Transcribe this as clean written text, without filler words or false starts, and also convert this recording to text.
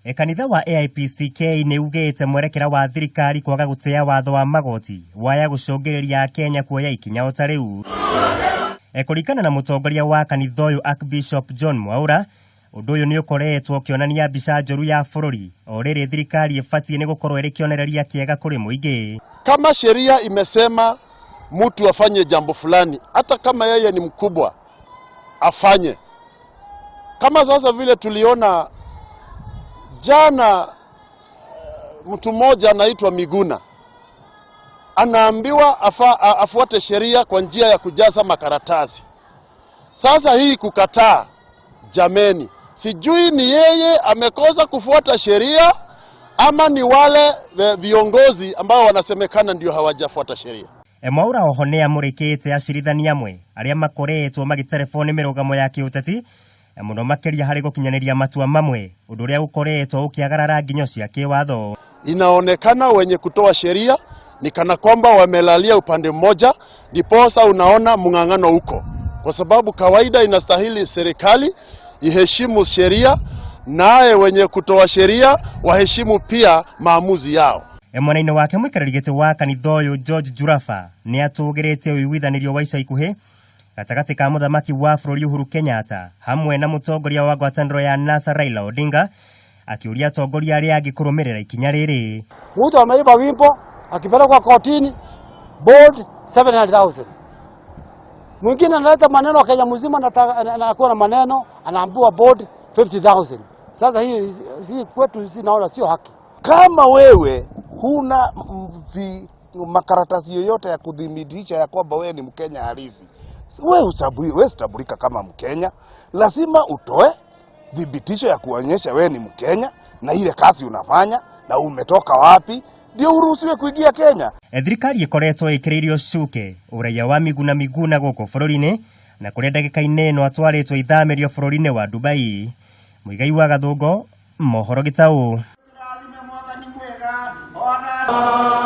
Kanitha wa AIPCK nĩ ugĩte mwerekera wa thirikari kwaga gũtĩa watho wa magoti waya gũcũngĩrĩria Akenya kuoya ikinya o ta rĩu. Kũringana na mũtongoria wa kanitha ũyũ Archbishop John Mwaura, ũndũ ũyũ nĩ ũkoretwo ũkĩonania mbica njũru ya bũrũri o rĩrĩ thirikari ĩbatiĩ nĩ gũkorwo ĩrĩ kĩonereria kĩega kũrĩ mũingĩ. Kama sheria imesema mtu afanye jambo fulani, hata kama yeye ni mkubwa afanye. Kama sasa vile tuliona jana, mtu mmoja anaitwa Miguna anaambiwa afuate sheria kwa njia ya kujaza makaratasi. Sasa hii kukataa, jameni, sijui ni yeye amekosa kufuata sheria ama ni wale viongozi ambao wanasemekana ndio hawajafuata sheria. Mwaura oho nĩ amũrĩkĩte acirithania amwe arĩa makoretwo magĩterebwo nĩ mĩrũgamo ya kĩũteti, mũno makĩria harĩ gũkinyanĩria matua mamwe, ũndũ ũrĩa ũkoretwo ũkĩagarara nginyo cia kĩwatho. Inaonekana wenye kutoa sheria ni kana kwamba wamelalia upande mmoja, ndiposa unaona mng'ang'ano huko, kwa sababu kawaida inastahili serikali iheshimu sheria, naye wenye kutoa sheria waheshimu pia maamuzi yao. Mwena-inĩ wake, mũikarĩri gĩtĩ wa kanitha ũyũ George Jurafa nĩ atũgĩrĩtie ũiguithanĩrio wa ica ikuhĩ gatagatĩ ka mũthamaki wa bũrũri Uhuru Kenyatta hamwe na mũtongoria wa ngwatanĩro ya NASA Raila Odinga, akĩũria atongoria arĩa angĩ kũrũmĩrĩra ikinya rĩrĩ. Mtu ameiba wimbo, akipelekwa kotini, bond 700,000. Mwingine analeta maneno Kenya mzima, anakuwa na maneno, anaambiwa bond 50,000. Sasa hii si kwetu, si naona sio haki. Kama wewe huna makaratasi yoyote ya kudhibitisha ya kwamba wewe ni Mkenya halisi, wewe usitambulika kama Mkenya. Lazima utoe thibitisho ya kuonyesha wewe ni Mkenya na ile kazi unafanya na umetoka wapi, ndio uruhusiwe kuingia Kenya. Thirikari ĩkoretwo ĩkĩrĩirio cuke ũraiya wa Miguna Miguna gũkũ bũrũri-inĩ, na kũrĩa ndagĩka-inĩ ĩno atwarĩtwo ithamĩrio bũrũri-inĩ wa Dubai. Mũigai wa Gathũngo, mohoro Gĩtaũ. Mwathani mwega ona.